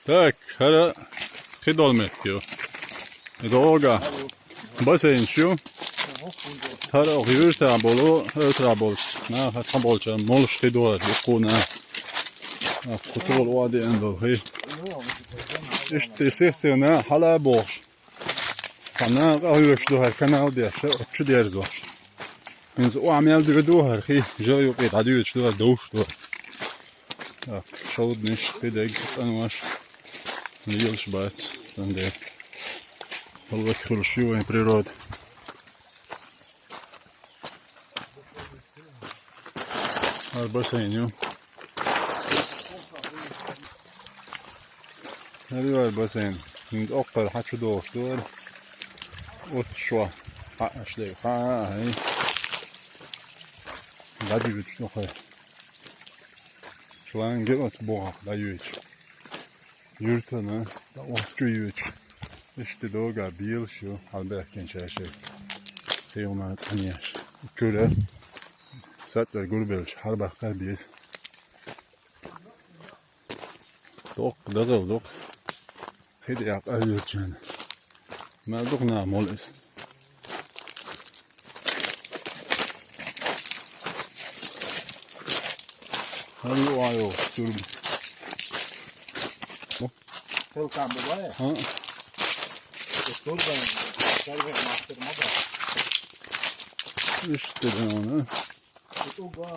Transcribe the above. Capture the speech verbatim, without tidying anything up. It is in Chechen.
Так, хӀара кхидолу меттиг ю. И догӀа бассейнаш ю. ХӀара оха юьртахь болу, оьрсарахь болчу наха цхьаболчарна молуш хи ду хӀара, дуккха а наха. Кху чухула охьадеана долу хи. Иштта и сих-сихна хьала а бохуш. Цхьа наха къахьоьгуш ду хӀара канал деш, оцу чу дерзош. ХӀинца охьа мел дуьйду хӀара хи, жа юкъе дӀадуьйцуш ду хӀара, довш ду хӀара. Так, шовданаш, кхидерг, цӀанош, лелаш бац, цундела. ХӀаллакьхуьлуш ю вайн природа. ХӀара бассейн ю. ХӀара ю хӀара бассейн. ХӀинца оккхара хьан чу догӀуш ду хӀара. Оццу шо. Хьаъаш дерг. Хьа, хьа, хьа. ДӀадуьйцуш ду хӀара. Шланга оцу бухахь дӀайоьдуш. Юьртана, ткъа оцу чу йоьдуш. Иштта догӀа белаш ю, хьалабаьхкинчаьрший. Кхин а цӀанъеш. Чуьра саццӀара гурбелча хьалабаккхар беза. Доккха дозалла ду-кх. Хи дӀа къахьоьгучарна. Мел ду-кх наха молу иза. ХӀара ю а йолуш турба. Хелкам бу бай? ХӀаъ. Турба, сервер мастер ма бай. Иштта ду вайна. Турба.